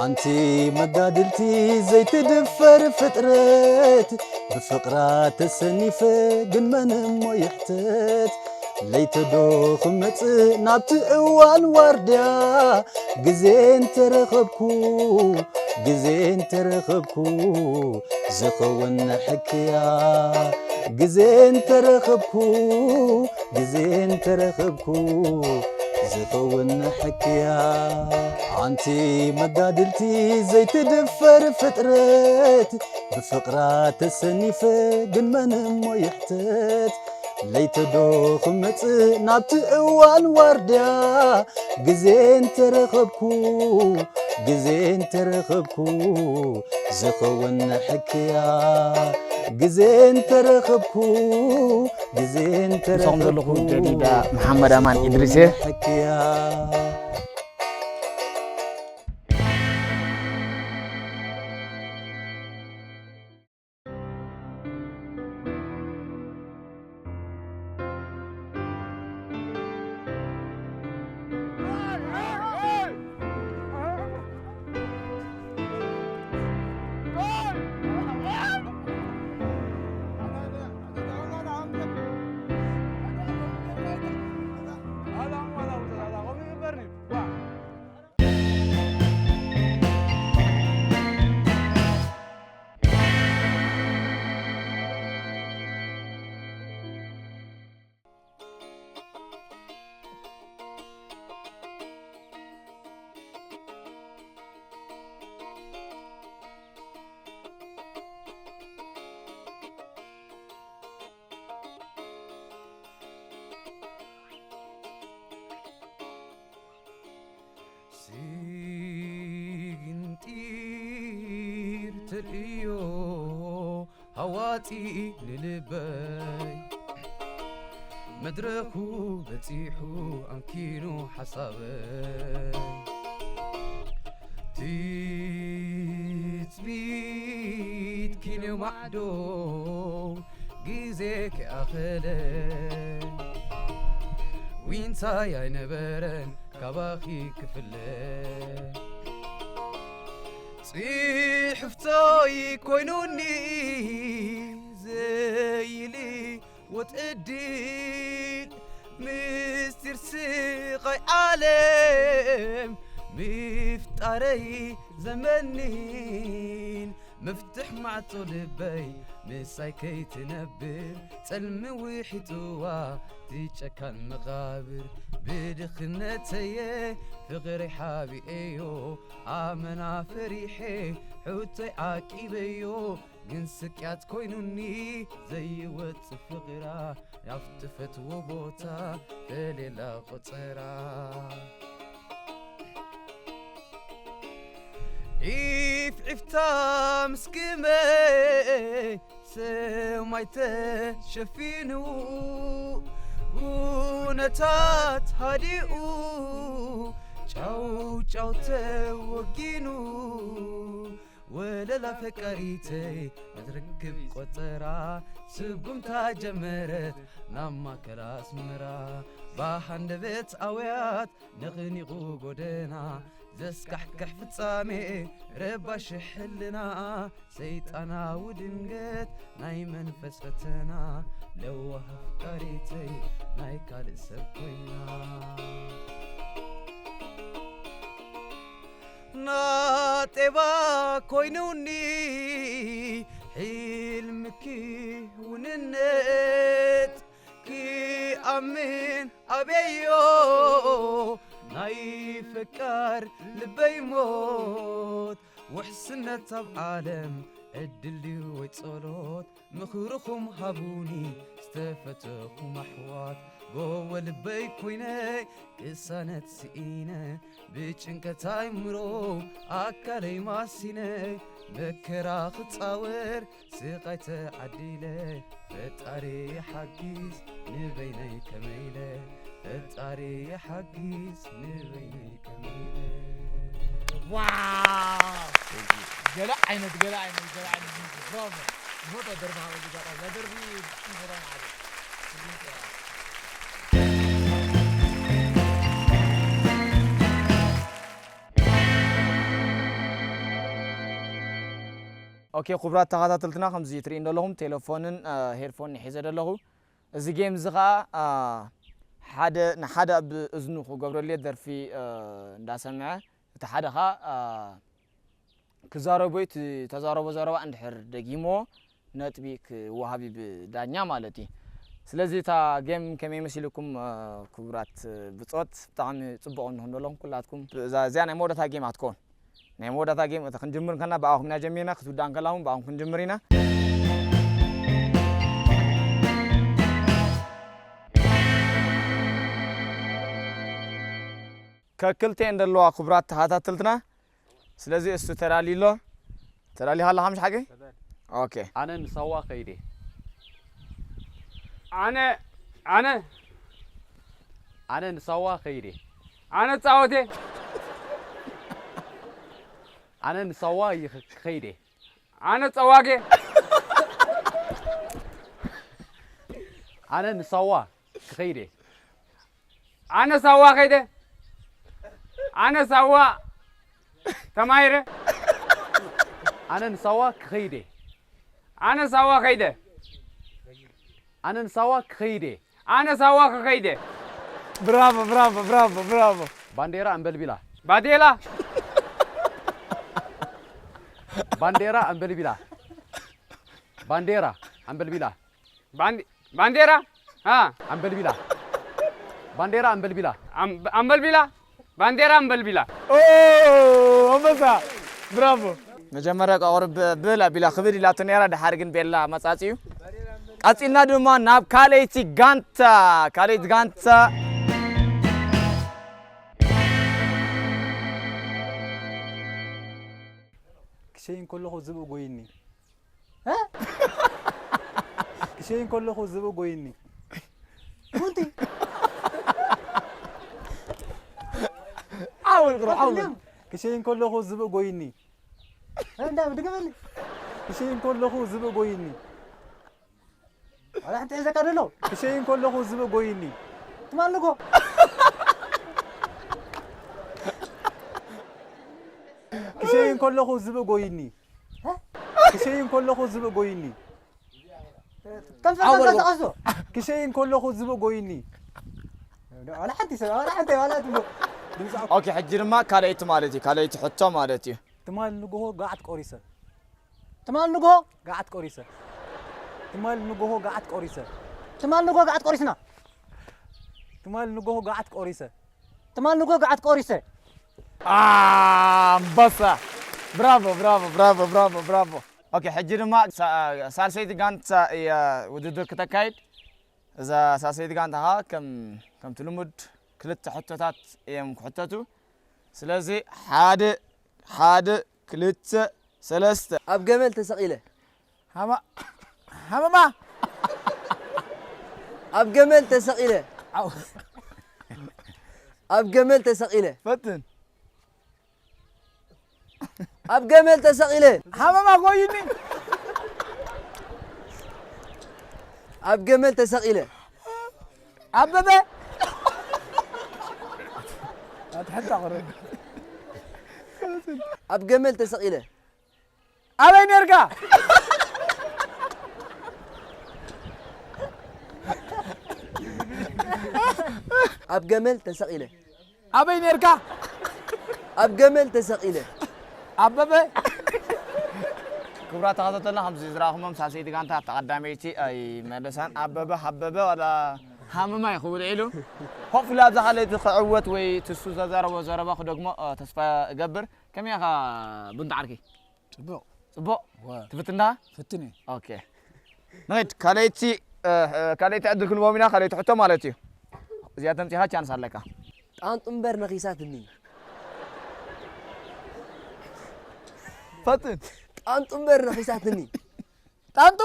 ኣንቲ መጋድልቲ ዘይትድፈር ፍጥረት፣ ብፍቕራ ተሰኒፈ ግን መን እሞ ይሕተት? ለይተዶ ክመጽእ ናብቲ እዋን ዋርድያ፣ ግዜ እንተረኸብኩ፣ ግዜ እንተረኸብኩ፣ ዝኸውን ሕክያ፣ ግዜ እንተረኸብኩ፣ ግዜ እንተረኸብኩ፣ ዝኸውን ሕክያ። ኣንቲ መጋድልቲ ዘይትድፈር ፍጥረት፣ ብፍቕራ ተሰኒፈ ግን መን እሞ ይሕተት? ለይተዶ ክመጽእ ናብቲ እዋን ዋርድያ፣ ግዜ እንተረኸብኩ፣ ግዜ እንተረኸብኩ፣ ዝኸውን ሕክያ፣ ግዜ እንተረኸብኩ፣ ግዜ ምሳኹም ዘለኹ እንተረኸብኩ፣ ጀዲዳ መሓመድ ኣማን ዝኸውን ኢድሪስ እየ። ሕክያ። ስግንጢር ትርእዮ ሃዋፂ ንልበይ፣ መድረኹ በፂሑ ኣምኪኑ ሓሳበይ። ትፅቢት ኪንዮ ማዕዶ ግዜ ከይኣኸለ፣ ዊንታይ ኣይነበረን ካባኺ ክፍለ። ጽሕፍቶይ ኮይኑኒ ዘይሊ ወጥ ዕድል፣ ምስጢር ስቓይ ዓለም ምፍጣረይ ዘመኒን፣ መፍትሕ ማዕጾ ልበይ ምሳይ ከይትነብር፣ ጸልሚ ውሒጥዋ ትጨካን መቓብር። ብድኽነተየ ፍቕሪ ሓቢኤዮ፣ ኣመና ፈሪሐ ሕቶይ ዓቂበዮ። ግን ስቅያት ኮይኑኒ ዘይወጽእ ፍቕራ፣ ናብቲ ፈትዎ ቦታ ፈሌላ ቆጸራ። ዒፍ ዒፍታ ምስ ግመ ሰማይ ተሸፊኑ፣ ኩነታት ሃዲኡ ጫው ጫው ተወጊኑ። ወለላ ፈቃሪተይ መትርክብ ቆጸራ፣ ስጉምታ ጀመረት ናብ ማእከል ኣስመራ። ብሃንደበት ኣውያት ነቕኒቑ ጎደና፣ ዘስካሕክሕ ፍጻሜ ረባሺ ሕልና፣ ሰይጣናዊ ድንገት ናይ መንፈስ ፈተና፣ ለዋህ ኣፍቃሪተይ ናይ ካልእ ሰብ ኮይና። ናጤባ ኮይኑኒ ሕልምኪ ውንነት፣ ክኣምን ኣበዮ ናይ ፈቃር ልበይ ሞት። ውሕስነት ኣብ ዓለም ዕድል ድዩ ወይ ጸሎት? ምኽርኹም ሃቡኒ ዝተፈተኹም ኣሕዋት። ጎቦ ልበይ ኮይነ ቅሳነት ስኢነ፣ ብጭንቀት ኣይምሮ ኣካለይ ማሲነ፣ መከራ ክጻወር ስቓይ ተዓዲለ። ፈጣሪ ሓጊዝ ንበይነይ ከመይለ፣ ፈጣሪ ሓጊዝ ንበይነይ ከመይለ። ዋው! ገለ ዓይነት ገለ ዓይነት ገለ ዓይነት ሙዚቃ። ብራቮ! ዝፈትዎ ደርፊ ሃበዚ ጋጣ እዛ ደርፊ ብጣዕሚ ፈታኒ ሓደ። ኦኬ፣ ክቡራት ተኸታተልትና፣ ከምዚ ትርእዩ ዘለኹም ቴሌፎንን፣ እ፣ ሄድፎንን ሒዘ ዘለኹ። እዚ ጌም እዚ ኸኣ፣ እ፣ ሓደ፣ ንሓደ ኣብ እዝኑ ክገብረሉ እየ፣ ደርፊ፣ እ፣ እንዳሰምዐ፣ እቲ ሓደ ኸኣ፣ እ፣ ክዛረቦ እዩ፣ እቲ ተዛረቦ ዘረባ እንድሕር ደጊሞ ነጥቢ ክወሃብ እዩ ብዳኛ ማለት እዩ። ስለዚ እታ ጌም ከመይ መሲልኩም፣ እ፣ ክቡራት ብጾት? ብጣዕሚ ጽቡቕ እንሆን ዘለኹም ኩላትኩም። እዛ፣ እዚኣ ናይ መወዳእታ ጌም ኣትኮን። ናይ መወዳእታ ጌም እታ ክንጅምር እንከና ብኣኹም ኢና ጀሚርና፣ ክትውዳእ እንከላ እውን ብኣኹም ክንጅምር ኢና። ከክልተ እየን ዘለዋ ክቡራት ተኸታተልትና። ስለዚ እሱ ተዳልዩ ኣሎ። ተዳሊኻ ኣለኻ ምሽ ሓቂ? ኦኬ። ኣነ ንሳዋ ከይደ። ኣነ፣ ኣነ፣ ኣነ ንሳዋ ከይደ። ኣነ ጻወቴ። ኣነ ንሳዋ ይኸ-፣ ክኸይደ። ኣነ ጸዋጌ። ኣነ ንሳዋ ክኸይደ። ኣነ ሳዋ ከይደ። ኣነ ሳዋ ተማሂረ። ኣነ ንሳዋ ክኸይደ። ኣነ ሳዋ ከይደ። ኣነ ንሳዋ ክኸይደ። ኣነ ሳዋ ክኸይደ። ብራቮ፣ ብራቮ፣ ብራቮ፣ ብራቮ። ባንዴራ ኣምበልቢላ። ባዴላ። ባንዴራ ኣምበልቢላ። ባንዴራ ኣምበልቢላ። ባንዲ-፣ ባንዴራ? አ። ኣምበልቢላ። ባንዴራ ኣምበልቢላ። ኣም-፣ ኣምበልቢላ? ባንዴራ ኣምበልቢላ። ኦ፣ ኣንበሳ። ብራቮ። መጀመርያ ቋቑሪ ብ-፣ ብል ኣቢላ ክብድ ኢላቶ ነይራ፣ ድሓር ግን ቤላ መጻጽዩ። ቀጺልና ድማ ናብ ካልኣይቲ ጋንታ፣ ካልኣይቲ ጋንታ። ክሸይን ከለኹ ዝብኢ ጎይኒ። እ? ክሸይን ከለኹ ዝብኢ ጎይኒ። ኩንቲ። ዓውል፣ ቁሩብ ዓውል። ክሸይን ከለኹ ዝብኢ ጎይኒ። እንዳ ድገመሊ። ክሸይን ከለኹ ዝብኢ ጎይኒ። ዋላ ሓንቲ ሒዘካ ደሎ። ክሸይን ከለኹ ዝብኢ ጎይኒ። ትማል ንጎ። ክሸይን ከለኹ ዝብኢ ጎይኒ። እ? ክሸይን ከለኹ ዝብኢ ጎይኒ። ከንፈርካ ዓወል። ቀስቀሶ። ክሸይን ከለኹ ዝብኢ ጎይኒ። ዋላ ሓንቲ ሰብ፣ ዋላ ሓንቲ፣ ዋላ ትብሎ። ድምፂ ኦኬ፣ ሕጂ ድማ ካልኣይቲ ማለት እዩ፣ ካልኣይቲ ሕቶ ማለት እዩ። ትማል ንጎሆ ገዓት ቆሪሰ። ትማል ንጎሆ? ገዓት ቆሪሰ። ትማል ንጎሆ ገዓት ቆሪሰ። ትማል ንጎሆ ገዓት ቆሪስና። ትማል ንጎሆ ገዓት ቆሪሰ። ትማል ንጎ ገዓት ቆሪሰ። ኣንበሳ። ብራቮ፣ ብራቮ፣ ብራቮ፣ ብራቮ፣ ብራቮ። ኦኬ፣ ሕጂ ድማ ሳ-፣ ሳልሰይቲ ጋንታ እያ ውድድር ክተካይድ። እዛ ሳልሰይቲ ጋንታ ኸኣ ከም፣ ከምቲ ልሙድ ክልተ ሕቶታት እዮም ክሕተቱ። ስለዚ ሓደ፣ ሓደ፣ ክልተ፣ ሰለስተ። ኣብ ገመል ተሰቒለ። ሃማ-፣ ሃመማ። ኣብ ገመል ተሰቒለ። ዓው። ኣብ ገመል ተሰቒለ። ፈትን። ኣብ ገመል ተሰቒለ። ሃመማ ጎይኒ። ኣብ ገመል ተሰቒለ። ኣበበ። ኣትሕታ ቁረ። ኣብ ገመል ተሰቒለ። ኣበይ ኔርካ? ኣብ ገመል ተሰቒለ። ኣበይ ኔርካ? ኣብ ገመል ተሰቒለ። ኣበበ። ክቡራት ተኸታተልና፣ ከምዚ ዝረኣኹሞም ሳልሰይቲ ጋንታ ኣብታ ቀዳመይቲ ኣይመለሳን። ኣበበ ሃበበ ዋላ ሃመማ እዩ ክብል ኢሉ። ሆፕፉሊ ኣብዛ ካልኣይቲ ክዕወት ወይ ትሱ ዘዛረቦ ዘረባ ክደግሞ፣ እ፣ ተስፋ እገብር። ከመይ ኢኻ ቡንታ ዓርኪ? ጽቡቕ። ጽቡቕ? ወ። ትፍትን ዳ? ፍትን እየ። ኦኬ። ንኸይድ። ካልኣይቲ፣ እ፣ እ፣ ካልኣይቲ ዕድል ክንቦም ኢና፣ ካልኣይቲ ሕቶ ማለት እዩ። እዚኣ ተምጺኻ ቻንስ ኣለካ። ጣንጡ እምበር ነኺሳትኒ። ፈትን። ጣንጡ እምበር ነኺሳትኒ። ጣንጡ?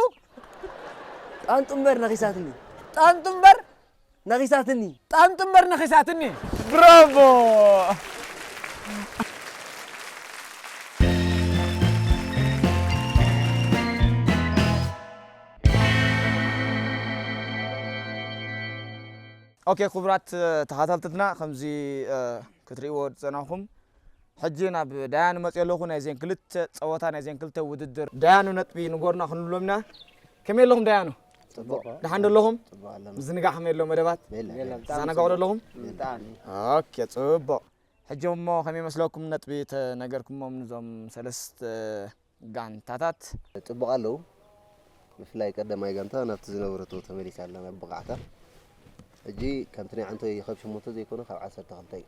ጣንጡ እምበር ነኺሳትኒ። ጣንጡ እምበር? ነኺሳትኒ። ጣንጡ እምበር ነኺሳትኒ። ብራቮ! ኦኬ፣ ክቡራት ተኸታተልትና፣ ከምዚ፣ እ፣ ክትርእይዎ ዝጸናሕኩም፣ ሕጂ ናብ ዳያኑ መፅእ ኣለኹ። ናይዘን ክልተ ፀወታ፣ ናይዘን ክልተ ውድድር ዳያኑ ነጥቢ ንጎርና ክንብሎም ኢና። ከመይ ኣለኹም ዳያኑ? ጽቡቕ። ደሓን ዶ ኣለኹም? ጽቡቕ ኣለና። ምዝንጋዕ ከመይ ኣሎ መደባት? የለን። የለን። ትዘናጋዑ ዶ ኣለኹም? ብጣዕሚ። ኦኬ፣ ጽቡቕ። ሕጂ እሞ ከመይ መስለኩም ነጥቢ ተነገርኩሞም ንዞም ሰለስተ ጋንታታት? ጽቡቕ ኣለዉ። ብፍላይ ቀዳማይ ጋንታ ናብቲ ዝነበረቶ ተመሊሳ ኣላ ናብ ብቕዓታ። ሕጂ ከምቲ ናይ ዓንቶይ ካብ ሸሞንተ ዘይኮነ ካብ ዓሰርተ ክልተ እዩ።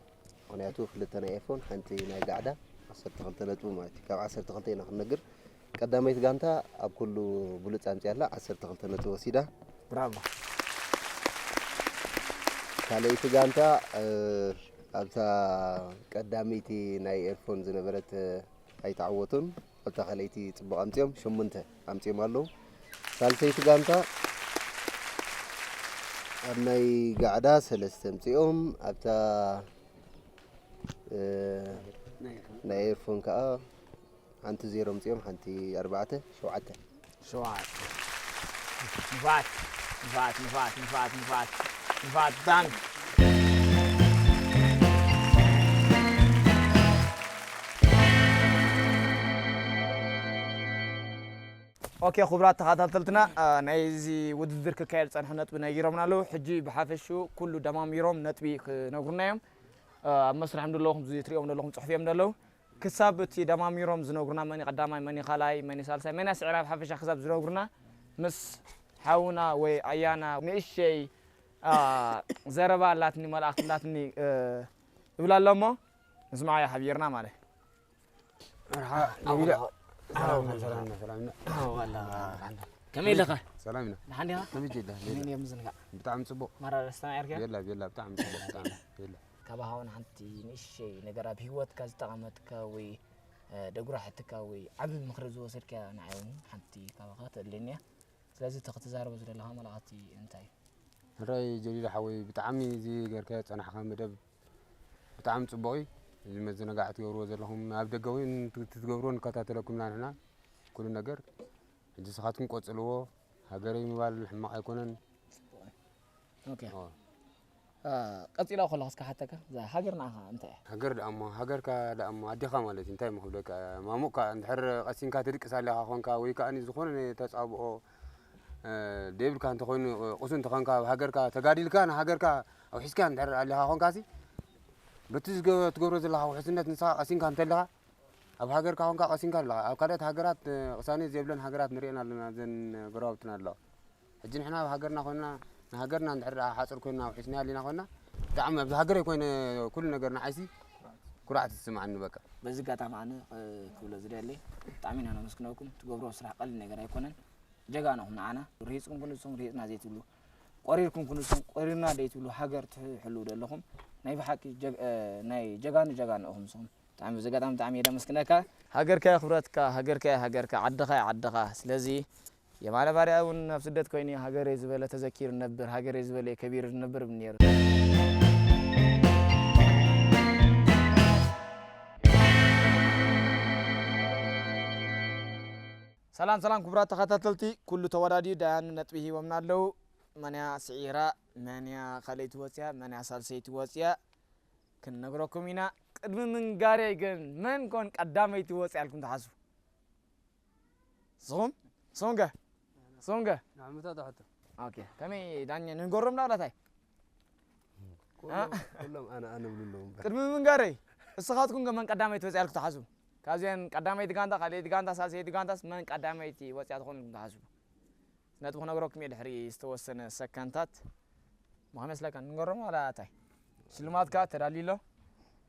ምኽንያቱ ክልተ ናይ ኤርፎን፣ ሓንቲ ናይ ጋዕዳ፣ ዓሰርተ ክልተ ነጥቢ ማለት እዩ። ካብ ዓሰርተ ክልተ ኢና ክንነግር። ቀዳመይቲ ጋንታ ኣብ ኩሉ ብሉጽ ኣምጺኣ ኣላ፣ ዓሰርተ ክልተ ነጥቢ ወሲዳ። ብራቮ። ካልኣይቲ ጋንታ፣ እ፣ ኣብታ ቀዳመይቲ ናይ ኤርፎን ዝነበረት፣ እ፣ ኣይተዓወቱን። ኣብታ ካልኣይቲ ጽቡቕ ኣምጺኦም፣ ሸሞንተ ኣምጺኦም ኣለዉ። ሳልሰይቲ ጋንታ ኣብ ናይ ጋዕዳ ሰለስተ ኣምጺኦም፣ ኣብታ፣ እ፣ ናይ ኤርፎን ከኣ ሓንቲ ዜሮ ኣምጺኦም፣ ሓንቲ ኣርባዕተ፣ ሸውዓተ። ሸውዓተ። ንፋት፣ ንፋት፣ ንፋት፣ ንፋት፣ ንፋት፣ ንፋት፣ ብጣዕሚ። ኦኬ፣ ክቡራት ተኸታተልትና፣ አ፣ ናይዚ ውድድር ክካየድ ጸንሑ ነጥቢ ነጊሮምና ኣለዉ። ሕጂ ብሓፈሽኡ ኩሉ ደማሚሮም ነጥቢ ክነግሩና እዮም። አ፣ ኣብ መስርሕ ዘለኹም፣ እዚ ትሪኦም ዘለኹም ጽሑፍ እዮም ዘለዉ። ክሳብ እቲ ደማሚሮም ዝነግሩና፣ መን እዩ ቀዳማይ፣ መን እዩ ካልኣይ፣ መን እዩ ሳልሳይ፣ መን እዩ ስዒራ፣ ኣብ ሓፈሻ ክሳብ ዝነግሩና፣ ምስ ሓውና ወይ ኣያና ንእሸይ፣ አ፣ ዘረባ ኣላትኒ፣ መልእኽቲ ኣላትኒ፣ እ፣ እብላ ኣሎ እሞ፣ ንስምዓዮ ሓቢርና ማለት። መርሓ፣ ኣዎ፣ ጀሚለ። ኣዎ፣ ሰላም፣ ኣዎ። ሰላም፣ ሰላም። ኣዎ፣ ዋላ። ከመይ ኣለኻ? ሰላም ኢና። ደሓን ዲኻ? ከመይ ጀላ? ከመይ ነይሩ ምዝንጋዕ? ብጣዕሚ ጽቡቕ። ማራ ደስታ ነይርካ? ቤላ፣ ቤላ፣ ብጣዕሚ ጽቡቕ፣ ብጣዕሚ ቤላ። ካባኻ እውን ሓንቲ ንእሸይ ነገር ኣብ ህይወትካ ዝጠቐመትካ ወይ፣ እ፣ ደጉራሕትካ ወይ ዓቢ ምኽሪ ዝወሰድካያ ንዓይ እውን ሓንቲ ካባኻ ተድልየኒ እያ። ስለዚ እቲ ክትዛረቦ ዝደለኻ መልእኽቲ እንታይ እዩ? ሕራይ ጀሊል ሓወይ፣ ብጣዕሚ እዚ ገርካዮ ዝጸናሕካ መደብ ብጣዕሚ ጽቡቕ እዩ። እዚ መዘናጋዕ ትገብርዎ ዘለኹም፣ ኣብ ደገ እውን ት-፣ ትገብርዎ ንከታተለኩም ኢና ንሕና ኩሉ ነገር። ሕጂ ንስኻትኩም ቀጽልዎ። ሃገረይ ምባል ሕማቕ ኣይኮነን። ጽቡቕ እዩ። ኦኬ። ኦ። አ፣ ቀጺላ ከለኹ እስከ ሓተካ፣ እዛ ሃገርና ከ እንታይ እያ? ሃገር ደኣ እሞ፣ ሃገርካ ደኣ እሞ፣ ኣዴኻ ማለት እዩ። እንታይ እሞ ክብለካ፣ ማሙቕካ እንድሕር ቀሲንካ ትድቅስ ኣለኻ ኾንካ፣ ወይ ከኣ ዝኾነ ተጻብኦ፣ እ፣ ደይብልካ እንተኾይኑ፣ ቁሱን እንተኾንካ፣ ኣብ ሃገርካ ተጋዲልካ፣ ንሃገርካ ኣውሒስካ እንድሕር ኣለኻ ኾንካሲ፣ በቲ ዝገ-፣ ትገብሮ ዘለኻ ውሕስነት ንስኻ ቀሲንካ እንተለኻ፣ ኣብ ሃገርካ ኾንካ ቀሲንካ ኣለኻ። ኣብ ካልኦት ሃገራት፣ እ፣ ቅሳነት ዘይብለን ሃገራት ንሪኤን ኣለና፣ እዘን ጎረባብትና ኣለዋ። ሕጂ ንሕና ኣብ ሃገርና ኮይንና፣ ንሃገርና እንድሕር ደኣ ሓጹር ኮይንና፣ ኣውሒስና ኣሊና ኮይንና፣ ብጣዕሚ ኣብዚ ሃገረይ ኮይነ ኩሉ ነገር ንዓይሲ ኩርዓት ይስምዓኒ በቃ። በዚ ኣጋጣሚ ኣነ፣ እ፣ ክብሎ ዝደሊ፣ ብጣዕሚ ኢና ነመስግነኩም። ትገብርዎ ስራሕ ቀሊል ነገር ኣይኮነን። ጀጋኑ ኢኹም ንዓና። ርሂጽኩም ክንስኹም ርሂጽና ዘይትብሉ፣ ቆሪርኩም ክንስኹም ቆሪርና ዘይትብሉ፣ ሃገር ትሕልዉ ዘለኹም ናይ ብሓቂ ጀግ-፣ እ፣ ናይ ጀጋኑ ጀጋኑ ኢኹም ንስኹም። ብጣዕሚ፣ በዚ ኣጋጣሚ ብጣዕሚ እየ ደመስግነካ። ሃገርካ እያ ክብረትካ፣ ሃገርካ እያ ሃገርካ፣ ዓድኻ እያ ዓድኻ። ስለዚ የማነ ባርያ እውን ኣብ ስደት ኮይኑ ሃገረይ ዝበለ ተዘኪሩ ነብር፣ ሃገረይ ዝበለ ከቢሩ ነብር ነይሩ። ሰላም ሰላም ክቡራት ተኸታተልቲ፣ ኩሉ ተወዳድዩ ዳያኑ ነጥቢ ሂቦምና ኣለዉ። መን እያ ስዒራ፣ መን እያ ካልኣይቲ ወፅያ፣ መን እያ ሳልሰይቲ ወፅያ ክንነግረኩም ኢና። ቅድሚ ምንጋረይ ግን መን ኮን ቀዳመይቲ ወፅያ ኢልኩም ትሓስቡ? ንስኹም? ንስኹም ከ? ንስኹም ከ? ንዓመታ ትሕቶ። ኦኬ፣ ከመይ ዳኛ ንንገሮም ዳ ወላታይ? ኩሎም፣ አ? ኩሎም ኣነ፣ ኣነ ብሉ ኣለዉ እምበር። ቅድሚ ምንጋረይ፣ እስኻትኩም ከ መን ቀዳመይቲ ወፅያ ኢልኩም ትሓስቡ? ካብዚአን ቀዳመይቲ ጋንታ፣ ካልኣይቲ ጋንታ፣ ሳልሰይቲ ጋንታስ መን ቀዳመይቲ ወፅያ ትኾን ኢልኩም ትሓስቡ? ነጥቢ ክነግረኩም እየ ድሕሪ ዝተወሰነ ሰከንታት። እሞ ከመይ መስለካ? ንንገሮም ዋላ እንታይ? ሽልማት ከኣ ተዳልዩ ኣሎ።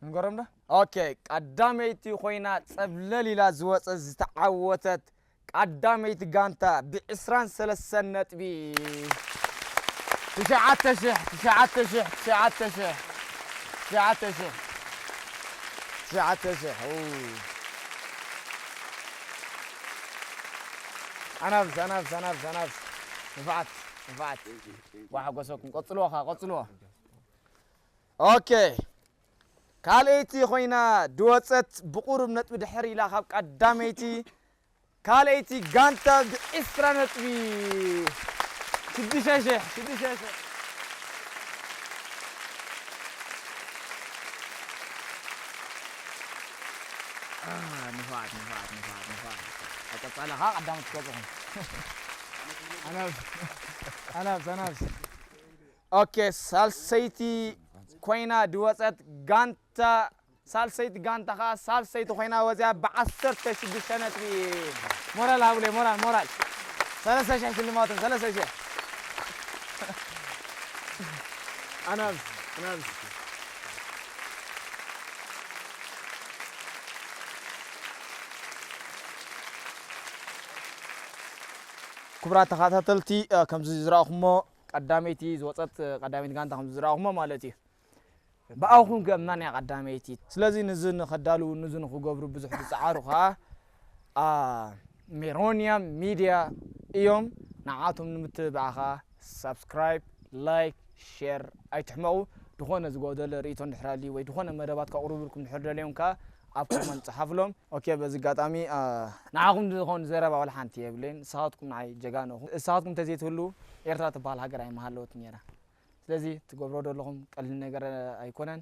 ንንገሮም ዶ? ኦኬ፣ ቀዳመይቲ ኮይና ጸብለል ኢላ ዝወጸት ዝተዓወተት ቀዳመይቲ ጋንታ ብዕስራን ሰለስተን ነጥቢ ትሽዓተ ሽሕ፣ ትሽዓተ ሽሕ፣ ትሽዓተ ሽሕ፣ ትሽዓተ ሽሕ፣ ትሽዓተ ሽሕ። ው። ኣናብስ፣ ኣናብስ፣ ኣናብስ፣ ኣናብስ። ንፍዓት፣ ንፍዓት። ጓሓጎሰኩም። ቀጽልዎ ኸኣ፣ ቀጽልዎ። ኦኬ። ካልኣይቲ ኮይና ድወጸት ብቁሩብ ነጥቢ ድሕር ኢላ ካብ ቀዳመይቲ። ካልኣይቲ ጋንታ ብዕስራ ነጥቢ። ሽዱሽተ ሽሕ፣ ሽዱሽተ ሽሕ። ንፋዓት ንፋዓት ንፋዓት ንፋዓት። ኣብ ቀጻሊ ኸዓ ቀዳመት ክትወጽኹም። ኣናብስ ኣናብስ ኣናብስ። ኦኬ፣ ሳልሰይቲ ኮይና ድወጸት ጋንታ፣ ሳልሰይቲ ጋንታ ኸዓ ሳልሰይቲ ኮይና ወጽያ ብዓሰርተ ሽዱሽተ ነጥቢ። ሞራል ሃቡለይ፣ ሞራል፣ ሞራል። ሰለስተ ሽሕ ሽልማቶም፣ ሰለስተ ሽሕ። ኣናብስ ኣናብስ። ክቡራት ተኸታተልቲ፣ እ፣ ከምዚ ዝረኣኹሞ ቀዳመይቲ ዝወጸት፣ እ፣ ቀዳመይቲ ጋንታ ከምዚ ዝረኣኹሞ ማለት እዩ። ብኣኹም ገምና እያ ቀዳመይቲ። ስለዚ ንዚ ንኸዳልዉ፣ ንዚ ንኽገብሩ ብዙሕ ዝጸዓሩ ኸኣ፣ ኣ፣ ሜሮንያ ሚድያ እዮም። ንዓቶም ንምትብባዕ ኸኣ ሳብስክራይብ፣ ላይክ፣ ሼር ኣይትሕመቑ። ድኾነ ዝጎደለ ርእይቶ እንድሕር ኣልዩ ወይ ድኾነ መደባት ከቕርቡልኩም እንድሕር ደልዮም ከኣ ኣብ ኮመንት ጸሓፉሎም። ኦኬ፣ በዚ ኣጋጣሚ፣ ኣ፣ ንዓኹም ዝኾን ዘረባ ዋላ ሓንቲ የብለይን። ንስኻትኩም ንዓይ ጀጋኑ ኢኹም። ንስኻትኩም እንተዘይትህልዉ ኤርትራ ትበሃል ሃገር ኣይምሃለወትን ነይራ። ስለዚ ትገብሮ ዘለኹም ቀሊል ነገር ኣይኮነን።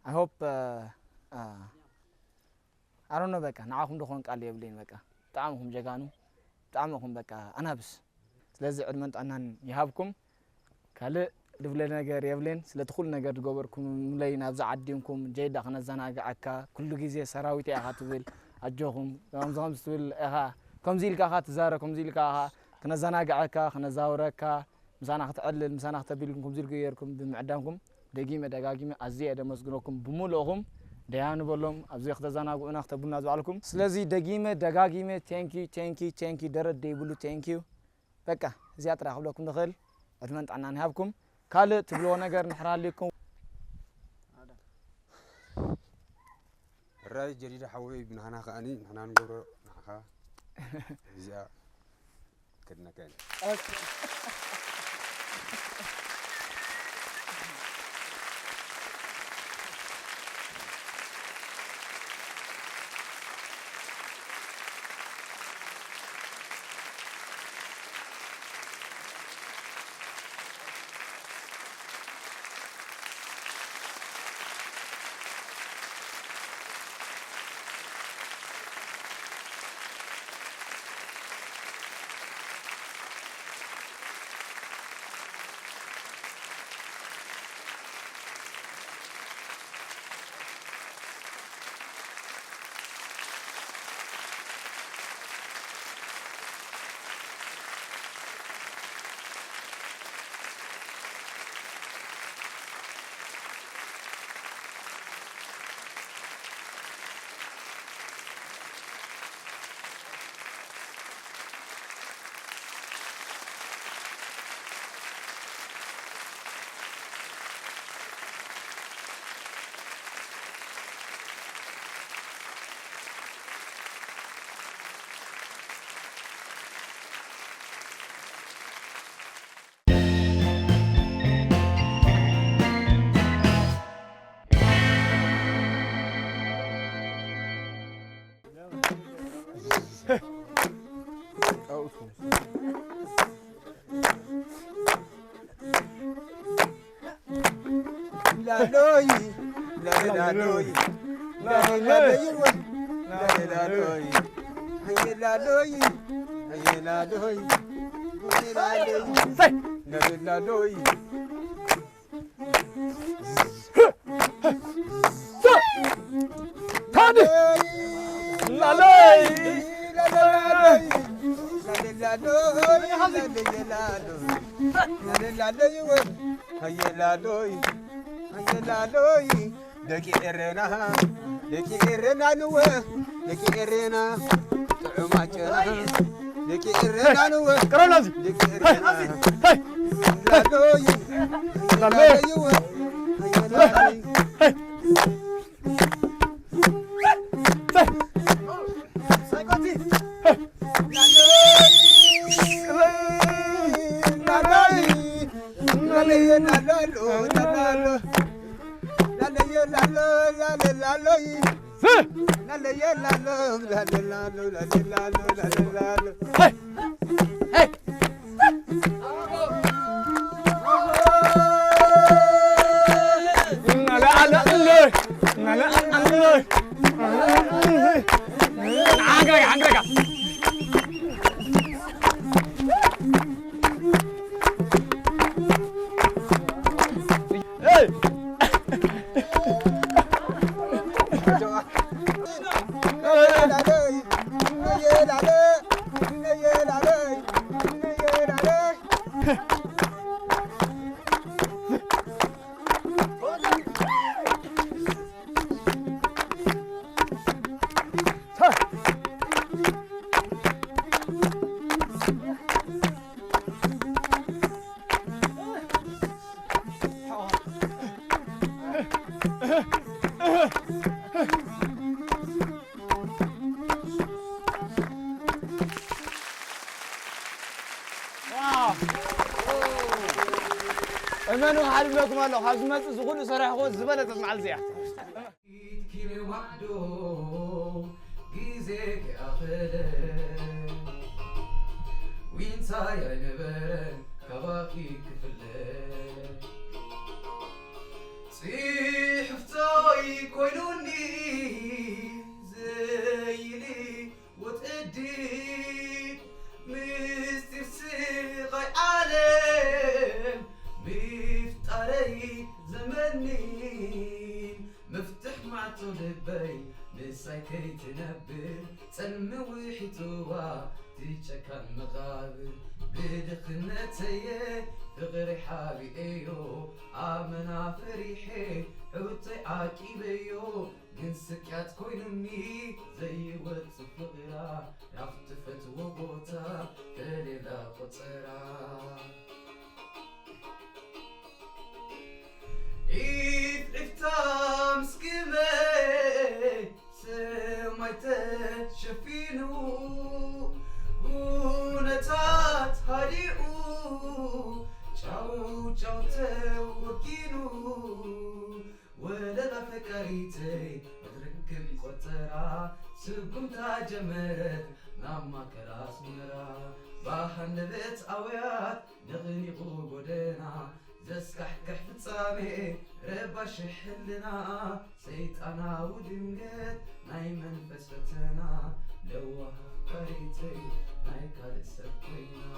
I hope፣ እ፣ እ፣ I don't know፣ በቃ ንዓኹም ድኾን ቃል የብለይን። በቃ ብጣዕሚ ኢኹም ጀጋኑ፣ ብጣዕሚ ኢኹም በቃ ኣናብስ። ስለዚ ዕድመን ጥዕናን ይሃብኩም። ካልእ ድብለ ነገር የብለይን። ስለቲ ኩሉ ነገር ዝገበርኩምለይ፣ ናብዚ ዓዲምኩም፣ ጀይዳ ክነዘናግዓካ፣ ኩሉ ግዜ ሰራዊት ኢኻ ትብል፣ ኣጆኹም፣ ከምዚ ከምዚ ትብል ኢኻ፣ ከምዚ ኢልካ ኢኻ ትዛረብ፣ ከምዚ ኢልካ ኢኻ ክነዘናግዓካ፣ ክነዛውረካ፣ ምሳና ክትዕልል፣ ምሳና ክተብል ኢልኩም ከምዚ ኢልኩም ገይርኩም ብምዕዳምኩም ደጊመ ደጋጊመ ኣዝየ እየ ደመስግነኩም። ብምልእኹም ደያኑ በሎም፣ ኣብዚ ክተዘናግዑና ክተብሉና ዝበዓልኩም። ስለዚ ደጊመ ደጋጊመ thank you፣ thank you፣ thank you፣ ደረት ደይብሉ thank you። በቃ እዚኣ ጥራይ ክብለኩም ንኽእል። ዕድመን ጥዕናን ይሃብኩም። ካልእ ትብልዎ ነገር እንድሕር ሃልዩኩም። ሕራይ ጀዲድ ሓወይ፣ ብናህና ከኣኒ ንሕና ንገብሮ ንዓኻ እዚኣ ከድነካ ኢና። ላሎይ ላሎይ ላሎይ ላሎይ ላሎይ ላሎይ ላሎይ ላሎይ ላሎይ ላሎይ ታዲ ላለይ ደቂ ኤረና ደቂ ኤረና ንወ ደቂ ኤረና ጥዑማጨና ደቂ ኤረና ንወ ቅረብ ናብዚ ደቂ ኤረና ላሎይ ላሎይ ላሎይ ረጋ፣ ሓንቲ ረጋ። እመኑ፣ ክሓልፈኩም ኣለኹ። ካብ ዝመጽእ እዚ ኩሉ ሰሪሕኩዎ ዝበለጸት መዓልቲ እያ። ኢትኪኒ ዋሕዶ ግዜ ከይኣኸለ፣ ዊንታይ ኣይነበረን ካባኺ ክፍለ። ጽሕፍቶይ ኮይኑኒ ዘይሊ ወጥዲ፣ ምስጢር ስቓይ ዓለም ምፍጣረይ ዘመኒ፣ መፍትሕ ማዕጾ ልበይ ምሳይ ከይትነብር፣ ጸልሚ ውሒጥዋ ትጨካን መቓብር። ብድኽነተየ ፍቕሪ ሓቢኤዮ፣ ኣመና ፈሪሐ ሕውተይ ዓቂበዮ። ግን ስቅያት ኮይኑኒ ዘይወጽእ ፍቕራ፣ ናብቲ ፈትዎ ቦታ ከሌላ ቆጸራ። ዒፍዒፍታ ምስ ግመ ሰማይ ተሸፊኑ፣ ኩነታት ሃዲኡ ጫው ጫው ተወጊኑ። ወለላ ፈቃሪተይ ክትርክብ ቆጸራ፣ ስጉምታ ጀመረት ናብ ማእከል ኣስመራ። ብሃንደበት ኣውያት ነቕኒቑ ጎደና፣ ዘስካሕክሕ ፍጻሜ ረባሺ ሕልና፣ ሰይጣናዊ ድንገት ናይ መንፈስ ፈተና፣ ለዋህ ኣፍቃሪተይ ናይ ካልእ ሰብ ኮይና።